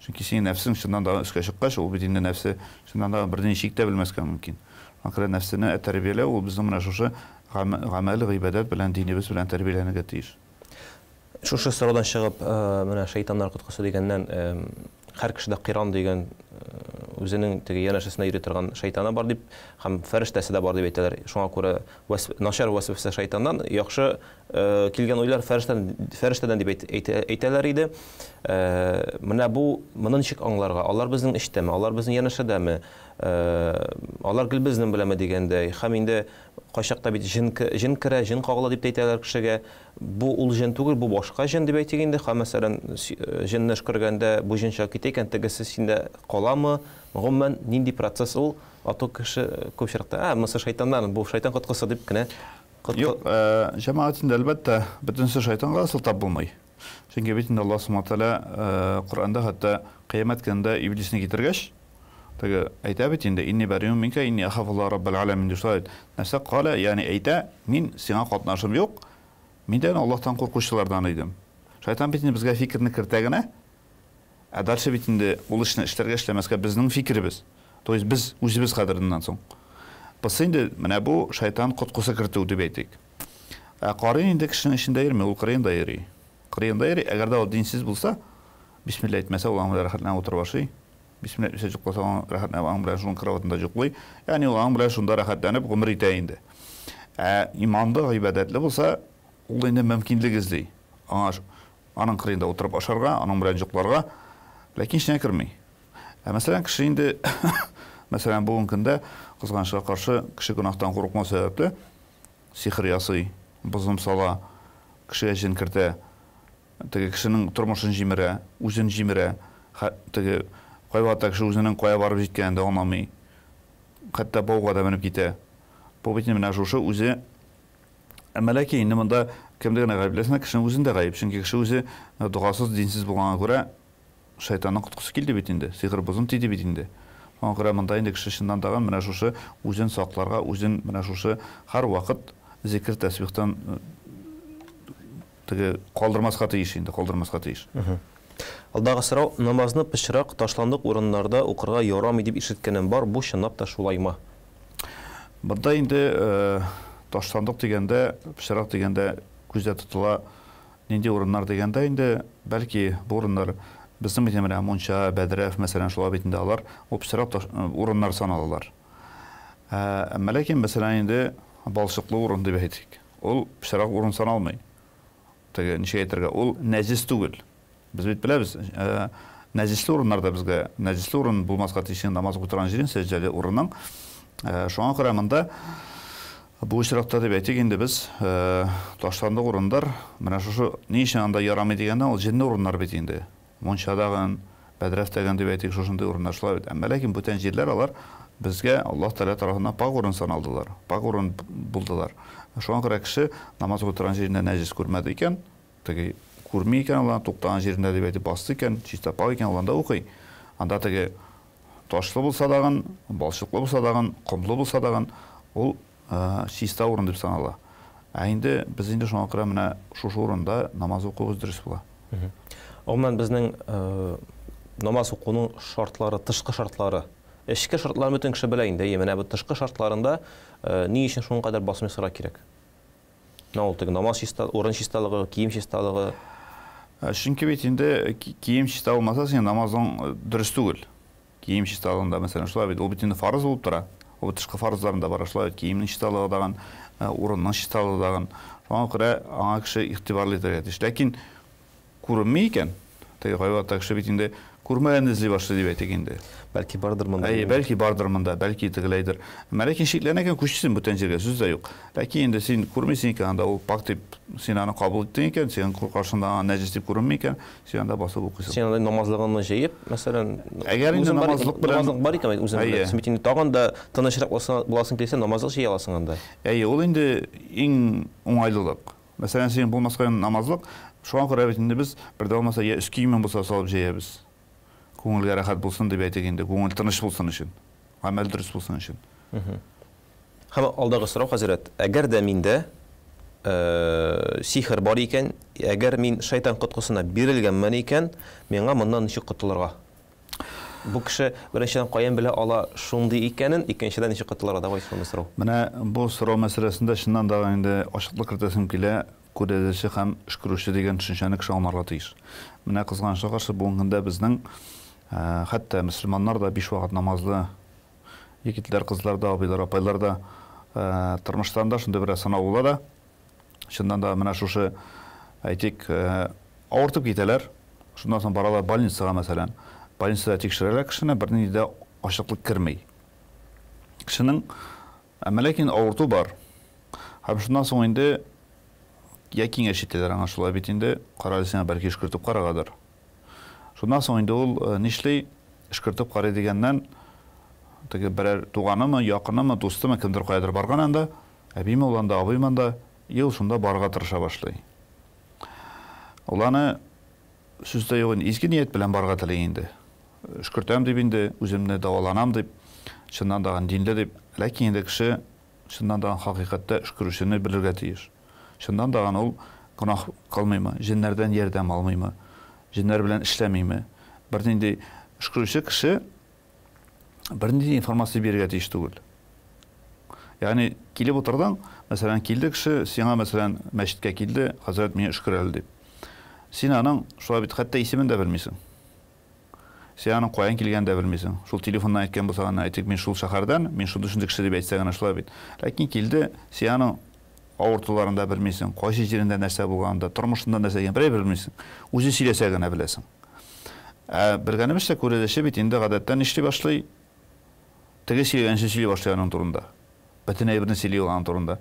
Чөнки синең нәфсең чыннан да өскә чыккач, ул бит инде нәфсе чыннан да бернинди чик тә белмәскә мөмкин. Шуңа күрә нәфсене тәрбияләү ул безнең менә шушы гамәл, гыйбадәт белән, динебез белән тәрбияләнергә тиеш. Шушы сораудан чыгып, менә шайтаннар коткысы дигәннән, һәр кешедә Киран дигән үзенең теге янәшәсендә йөри торган шайтаны бар дип һәм фәрештәсе дә бар дип әйтәләр. Шуңа күрә начар вәсвәсә шайтаннан, яхшы килгән уйлар фәрештәдән, фәрештәдән дип әйтәләр иде. Менә бу моны ничек аңларга? Алар безнең эчтәме? Алар безнең янәшәдәме? Алар гел безнең беләнме дигәндәй. Һәм инде кайчакта бит җен җен керә, җен кагыла дип тә әйтәләр кешегә. Бу ул җен түгел, бу башка җен дип әйтик инде. Һәм мәсәлән, җенне өшкергәндә бу җен чыгып китә икән, тегесе синдә каламы? Гомумән, нинди процесс ул? Ату кеше күп очракта, ә, монысы шайтаннан, бу шайтан коткысы дип кенә. Юк, җәмәгать инде әлбәттә, бөтенесе шайтанга сылтап булмый. Чөнки бит инде Аллаһ Субхану тәгалә Коръәндә хәтта кыямәт көнендә иблисне китергәч, теге әйтә бит инде, инни бариун минка, инни ахафуллаһ раббал аламин дип шулай бит. Нәрсә калә, ягъни әйтә, мин сиңа катнашым юк, мин дә Аллаһтан куркучылардан идем. Шайтан бит инде безгә фикерне кертә генә, ә дальше бит инде ул эшне эшләргә эшләмәскә безнең фикеребез. То есть без үзебез кадереннән соң. Бусы инде менә бу шайтан коткысы кертү дип әйтик. Ә карин инде кешенең эчендә йөрми, ул кырыенда йөри. Кырыенда йөри, әгәр дә ул динсез булса, бисмилла әйтмәсә, ул аның белән рәхәтләнеп утырып ашый. Бисмилла әйтмәсә йокласа, ул рәхәтләнеп аның белән шуның кроватында йоклый. Ягъни ул аның белән шунда рәхәтләнеп гомер итә инде. Ә иманлы, гыйбадәтле булса, ул инде мөмкинлек эзли. Аңа аның кырыенда утырып ашарга, аның белән йокларга, ләкин эченә керми. Ә мәсәлән, кеше инде, мәсәлән, бүгенге көндә кызганычка каршы кеше гөнаһтан курыкмау сәбәпле сихер ясый, бозым сала, кешегә җен кертә, теге кешенең тормышын җимерә, үзен җимерә, теге кайвакытта кеше үзенең кая барып җиткәнен дә аңламый, хәтта бауга да менеп китә. Бу бит инде менә шушы үзе. Әмма ләкин инде монда кемне генә гаепләсен, кешенең үзендә гаеп, чөнки кеше үзе догасыз, динсез булганга күрә шайтанның коткысы килде бит инде, сихер бозым тиде бит инде. Шуңа күрә монда инде кеше чыннан тагын менә шушы үзен сакларга, үзен менә шушы һәрвакыт зикер тәсбихтан теге калдырмаска тиеш инде, калдырмаска тиеш. Алдагы сорау, намазны пычрак, ташландык урыннарда укырга ярамый дип ишеткәнем бар, бу чынлап та шулаймы? Монда инде ташландык дигәндә, пычрак дигәндә күздә тотыла нинди урыннар дигәндә инде, бәлки бу урыннар безнең бит менә мунча, бәдрәф, мәсәлән, шулай бит инде алар ул пычрак урыннар саналалар. Әмма ләкин, мәсәлән, инде балчыклы урын дип әйтик. Ул пычрак урын саналмый. Теге ничек әйтергә, ул нәҗес түгел. Без бит беләбез, нәҗесле урыннарда безгә нәҗесле урын булмаска тиеш намаз укый торган җирен, сәҗдәле урынның. Шуңа күрә монда бу очракта дип әйтик инде без ташландык урыннар, менә шушы ни өчен анда ярамый дигәндә, ул җенле урыннар бит инде. Мунчадагын, бәдрәфтәген дип әйтик, шушындый урыннар шулай бит. Әмма ләкин бүтән җирләр алар безгә Аллаһ Тәгалә тарафыннан пак урын саналдылар, пак урын булдылар. Шуңа күрә кеше намаз укый торган җирендә нәҗес күрмәде икән, теге күрми икән, ул туктаган җирендә дип әйтеп басты икән, чиста пак икән, ул анда укый. Анда теге Ташлы булса дагын, балчыклы булса дагын, комлы булса дагын, ул чиста урын дип санала. Ә инде без инде шуңа күрә менә шушы урында намаз укуыбыз дөрес була. Гомумән, безнең намаз укуның шартлары, тышкы шартлары, эчке шартларын бөтен кеше белә инде. Әйе, менә бу тышкы шартларында ни өчен шуның кадәр басым ясарга кирәк? Менә ул теге намаз чиста, урын чисталыгы, кием чисталыгы. Чөнки бит инде кием чиста булмаса, синең намазың дөрес түгел. Кием чисталыгында, мәсәлән, шулай бит, ул бит инде фарыз булып тора. Ул бит тышкы фарызларында бара, шулай бит, киемнең чисталыгы дагын, урынның чисталыгы дагын. Шуңа күрә аңа кеше игътибарлы итәргә тиеш. Ләкин күренми икән, теге кайвакытта кеше бит инде күрмәгәнне эзли башлый дип әйтик инде. Бәлки бардыр монда. Әйе, бәлки бардыр монда, бәлки тегеләйдер. Әмма ләкин шикләнә икән, күчсен бүтән җиргә, сүз дә юк. Ләкин инде син күрмисең икән, анда ул пакь дип син аны кабул иттең икән, синең каршында аңа нәҗес дип күренми икән, син анда басып укыйсың. Син анда намазлыгыңны җыеп, мәсәлән, әгәр инде намазлык белән намазлык бар икән үзең белән, син бит инде тагын да тынычрак буласың килсә, намазлык җыя аласың анда. Әйе, ул инде иң уңайлылык. Мәсәлән, синең булмаска намазлык, шуңа күрә бит инде без бер дә булмаса я өс киемен булса салып җәябез. Күңелгә рәхәт булсын дип әйтик инде, күңел тыныч булсын өчен, гамәл дөрес булсын өчен. Һәм алдагы сорау, хәзрәт, әгәр дә миндә сихер бар икән, әгәр мин шайтан коткысына бирелгәнмен икән, миңа моннан ничек котылырга? Бу кеше беренчедән каян белә ала шундый икәнен, икенчедән ничек котылырга? Давай шундый сорау. Менә бу сорау мәсьәләсендә чыннан да инде ачыклык кертәсем килә, күрәзәче һәм өшкерүче дигән төшенчәне кеше аңларга тиеш. Менә кызганычка каршы бүгенге көндә безнең хәтта мөселманнар да биш вакыт намазлы егетләр, кызлар да, абыйлар, апайлар да тормыштан да шундый бераз сынау була да. Чыннан да менә шушы, әйтик, авыртып китәләр. Шуннан соң баралар больницага, мәсәлән. Больницада тикшерәләр кешене, бернинди дә ачыклык керми. Кешенең, әмма ләкин авырту бар. Һәм шуннан соң инде я киңәш итәләр аңа шулай бит инде, карале сиңа бәлки өшкертеп карагадыр. Шуннан соң инде ул нишли, өшкертеп карый дигәннән, теге берәр туганымы, якынымы, дустымы кемдер каядыр барган анда, әбиме ул анда, абыймы анда, и ул шунда барырга тырыша башлый. Ул аны сүз дә юк инде, изге ният белән барырга тели инде. Өшкертәм дип инде, үземне дәваланам дип, чыннан да динле дип. Ләкин инде кеше чыннан да хакыйкатьтә өшкерүчене белергә тиеш. Чыннан да ул гөнаһ кылмыймы, җеннәрдән ярдәм алмыймы, җеннәр белән эшләмиме. Бернинди өшкерүче кеше бернинди информация бирергә тиеш түгел. Ягъни килеп утырдың, мәсәлән, килде кеше, сиңа, мәсәлән, мәчеткә килде, хәзрәт мине өшкер әле дип. Син аның шулай бит хәтта исемен дә белмисең. Син аның каян килгәнен дә белмисең. Шул телефоннан әйткән булса гына, әйтик, мин шул шәһәрдән, мин шундый шундый кеше дип әйтсә генә шулай бит. Ләкин килде, син аның авыртуларын да белмисең, кайсы җирендә нәрсә булганын да, тормышында нәрсә икәнен берәй белмисең. Үзе сөйләсә генә беләсең. Ә белгәнебезчә, күрәзәче бит инде гадәттә нишли башлый? Теге сөйләгәнче сөйли башлый аның турында. Бөтен әйберне сөйли ул аның турында.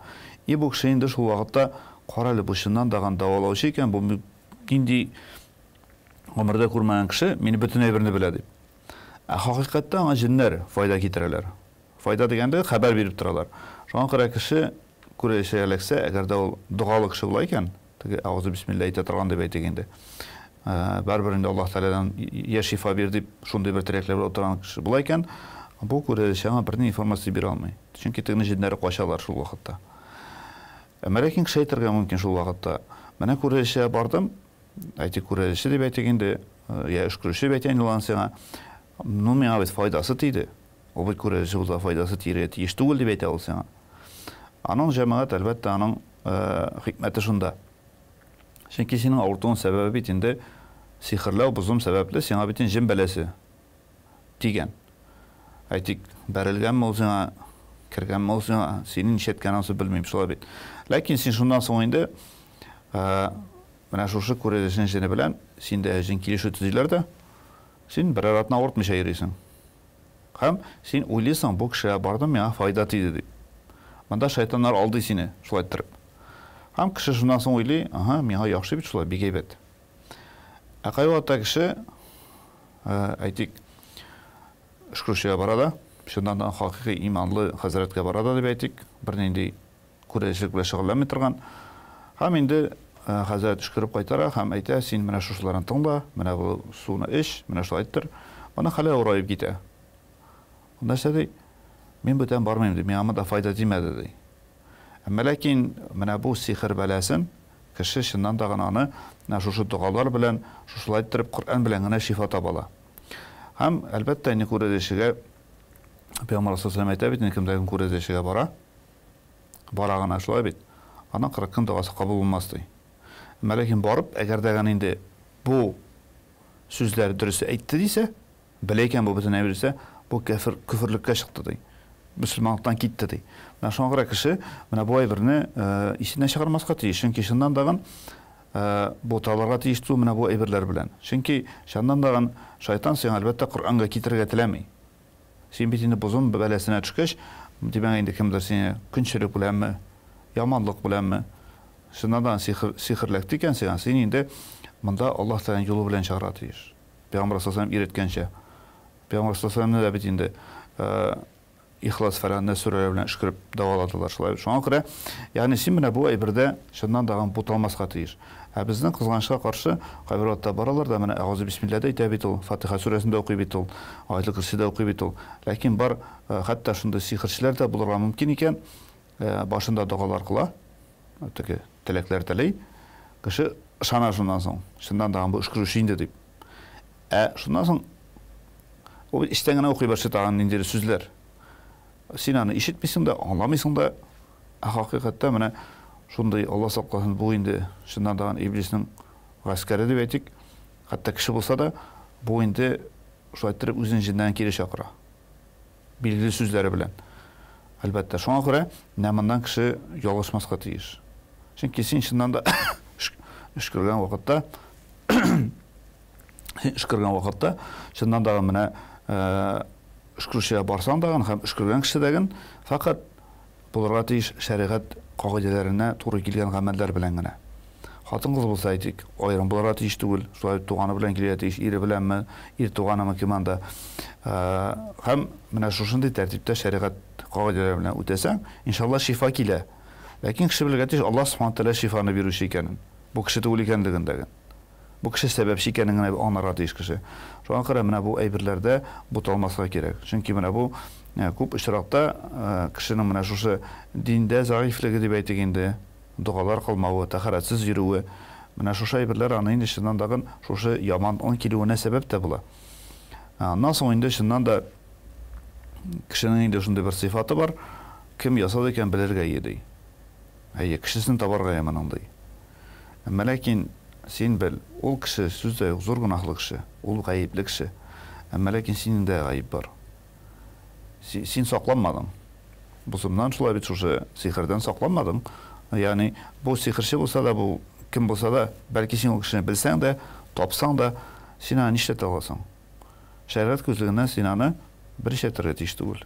И бу кеше инде шул вакытта, кара әле, бу чыннан да дәвалаучы икән, бу нинди гомердә күрмәгән кеше, мине бөтен әйберне белә дип. Ә хакыйкатьтә аңа җеннәр файда китерәләр. Файда дигәндә хәбәр биреп торалар. Шуңа күрә кеше күрәзәчегә эләксә, әгәр дә ул догалы кеше була икән, теге аузы бисмилла әйтә торган дип әйтик инде. Барыбер инде Аллаһ Тәгаләдән я шифа бир дип шундый бер теләкләр белән утырган кеше була икән, бу күрәзәче аңа берни информация бирә алмый. Чөнки тегенең җеннәре качалар шул вакытта. Әмма ләкин кеше әйтергә мөмкин шул вакытта. Менә күрәзәчегә бардым, әйтик күрәзәче дип әйтик инде, я өшкерүче дип әйтәйин ул сиңа. Ну, миңа бит файдасы тиде. Ул бит күрәзәче булса файдасы тиергә тиеш түгел дип әйтә ул сиңа. Аның җәмәгать, әлбәттә, аның хикмәте шунда. Чөнки синең авыртуың сәбәбе бит инде сихерләү, бозым сәбәпле сиңа бит инде җен бәласе тигән. Әйтик, бәрелгәнме ул сиңа, кергәнме ул сиңа, сине нишәткән ансы белмим, шулай бит. Ләкин син шуннан соң инде менә шушы күрәзәченең җене белән син дә җен килешү төзиләр дә, син берәр атна авыртмыйча йөрисең. Һәм син уйлыйсың, бу кешегә бардым, миңа файда тиде дип. Монда шайтаннар алдый сине, шулай иттереп. Һәм кеше шуннан соң уйлый, ага, миңа яхшы бит шулай, бик әйбәт. Ә кайвакытта кеше, әйтик, өшкерүчегә бара да, чыннан да хакыйкый иманлы хәзрәткә бара да дип әйтик, бернинди күрәзәчелек белән шөгыльләнми торган. Һәм инде хәзрәт өшкереп кайтара һәм әйтә, син менә шушыларын тыңла, менә бу суны эч, менә шулай иттер. Моның хәле авыраеп китә. Ул нәрсә ди? Мин бүтән бармыйм ди, миңа монда файда тимәде ди. Әмма ләкин менә бу сихер бәласен кеше чыннан да гына аны менә шушы догалар белән, шушылай иттереп Коръән белән генә шифа таба ала. Һәм, әлбәттә, инде күрәзәчегә Пәйгамбәр саллаллаһу әйтә бит, инде кемдә кем күрәзәчегә бара, бара гына шулай бит, аның 40 көн догасы кабул булмас ди. Әмма ләкин барып, әгәр дә генә инде бу сүзләр дөрес әйтте дисә, белә икән бу бөтен әйбер дисә, бу кәфер, көферлеккә чыкты ди. Мөселманлыктан китте ди. Менә шуңа күрә кеше менә бу әйберне исеннән чыгармаска тиеш. Чөнки чыннан дагын буталырга тиеш түгел менә бу әйберләр белән. Чөнки чыннан дагын шайтан сиңа әлбәттә Коръәнгә китерергә теләми. Син бит инде бозым бәласенә төшкәч, димәк инде кемдер сине көнчелек беләнме, яманлык беләнме, чыннан да сихер, сихерләкте икән сиңа, син инде монда Аллаһ Тәгаләнең юлы белән чыгарга тиеш. Пәйгамбәр саллаллаһу алейһи вәсәлләм өйрәткәнчә. Пәйгамбәр саллаллаһу алейһи вәсәлләмне дә бит инде Ихлас фәлән дә сүрәләр белән өшкереп дәваладылар шулай бит. Шуңа күрә, ягъни син менә бу әйбердә чыннан да буталмаска тиеш. Ә безнең кызганычка каршы кайбер вакытта баралар да менә Әгъузу бисмилла дә әйтә бит ул, Фатиха сүрәсен дә укый бит ул, Аятел Көрси дә укый бит ул. Ләкин бар хәтта шундый сихерчеләр дә булырга мөмкин икән, башында догалар кыла, теге теләкләр тели. Кеше ышана шуннан соң, чыннан да бу өшкерүче инде дип. Ә шуннан соң ул эчтән генә укый башлый тагын ниндидер сүзләр. Син аны ишетмисең дә, аңламыйсың да. Ә хакыйкатьтә менә шундый, Алла сакласын, бу инде чыннан да иблиснең гаскәре дип әйтик, хәтта кеше булса да, бу инде шулай иттереп үзен җеннән кире чакыра. Билгеле сүзләре белән. Әлбәттә, шуңа күрә менә моннан кеше ялгышмаска тиеш. Чөнки син чыннан да өшкергән вакытта син өшкергән вакытта чыннан да менә өшкерүчегә барсаң да һәм өшкергән кеше дә фәкать булырга тиеш шәригать кагыйдәләренә туры килгән гамәлләр белән генә. Хатын-кыз булса әйтик, аерым булырга тиеш түгел, шулай туганы белән килергә тиеш, ире беләнме, ир туганымы кем анда. Һәм менә шушындый тәртиптә шәригать кагыйдәләре белән үтәсәң, иншалла шифа килә. Ләкин кеше белергә тиеш Аллаһ субхана тәгалә шифаны бирүче икәнен, бу кеше түгел икәнлеген дә. Бу кеше сәбәпче икәнен генә аңларга тиеш кеше. Шуңа күрә менә бу әйберләрдә буталмаска кирәк. Чөнки менә бу күп очракта кешенең менә шушы диндә зәгыйфьлеге дип әйтик инде, догалар кылмавы, тәһарәтсез йөрүе, менә шушы әйберләр аны инде чыннан да шушы яман он килүенә сәбәп тә була. Аннан соң инде чыннан да кешенең инде шундый бер сыйфаты бар, кем ясады икән белергә ие ди. Әйе, кешесен табарга ие моның ди. Әмма ләкин син бел, ул кеше сүз дә юк, зур гөнаһлы кеше, ул гаепле кеше. Әмма ләкин синең дә гаеп бар. Син сакланмадың. Бозымнан шулай бит шушы сихердән сакланмадың. Ягъни бу сихерче булса да, бу кем булса да, бәлки син ул кешене белсәң дә, тапсаң да, син аны нишләтә аласың? Шәригать күзлегеннән син аны бер нишләтергә тиеш түгел.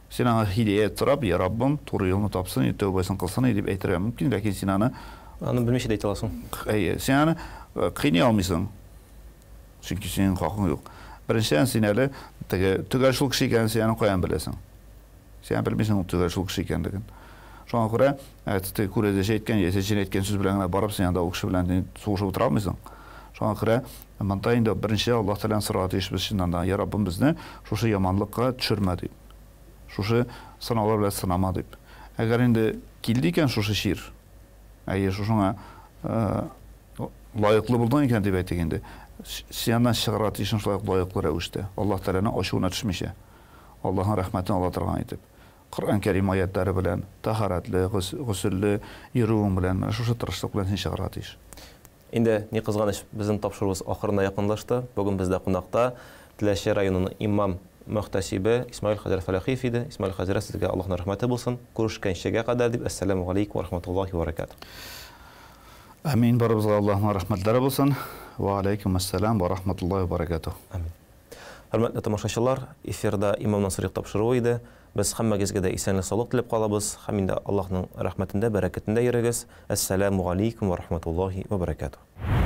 Син аңа һидәят сорап, Я Раббым, туры юлны тапсын, тәүбәсен кылсын дип әйтергә мөмкин, ләкин син аны Аны белмичә дә әйтә аласың. Әйе, син аны кыйный алмыйсың. Чөнки синең хакың юк. Беренчедән, син әле теге төгәл шул кеше икәнен син аны каян беләсең? Син белмисең ул төгәл шул кеше икәнлеген. Шуңа күрә, теге күрәзәче әйткән, яисә җен әйткән сүз белән генә барып, син анда ул кеше белән сугышып утыра алмыйсың. Шуңа күрә монда инде беренче Аллаһ Тәгаләдән сорарга тиешбез чыннан да, Я Раббым, безне шушы яманлыкка төшермә дип. Шушы сынаулар белән сынама дип. Әгәр инде килде икән шушы чир, әйе, шушыңа лаеклы булдың икән дип әйтик инде, син аннан чыгарга тиешсең шулай ук лаеклы рәвештә, Аллаһ Тәгаләнең ачуына төшмичә, Аллаһның рәхмәтен ала торган итеп. Коръән Кәрим аятлары белән, тәһарәтле, гөселле йөрүең белән, менә шушы тырышлык белән син чыгарга тиеш. Инде, ни кызганыч, безнең тапшыруыбыз ахырына якынлашты. Бүген бездә кунакта Теләче районының имам мөхтәсибе Исмаил хәзрәт Фәләхиев иде. Исмаил хәзрәт, сезгә Аллаһның рәхмәте булсын. Күрешкәнчегә кадәр дип, әссәламү галәйкүм вә рахматуллаһи вә баракатуһ. Амин, барыбызга Аллаһның рәхмәтләре булсын. Вә алейкум әссәлам вә рахматуллаһи вә баракатуһ. Амин. Хөрмәтле тамашачылар, эфирда Имамнан сорыйк тапшыруы иде. Без һәммәгезгә дә исәнлек-саулык теләп калабыз һәм инде Аллаһның рәхмәтендә, бәрәкәтендә йөрегез. Әссәламү галәйкүм вә рахматуллаһи вә баракатуһ.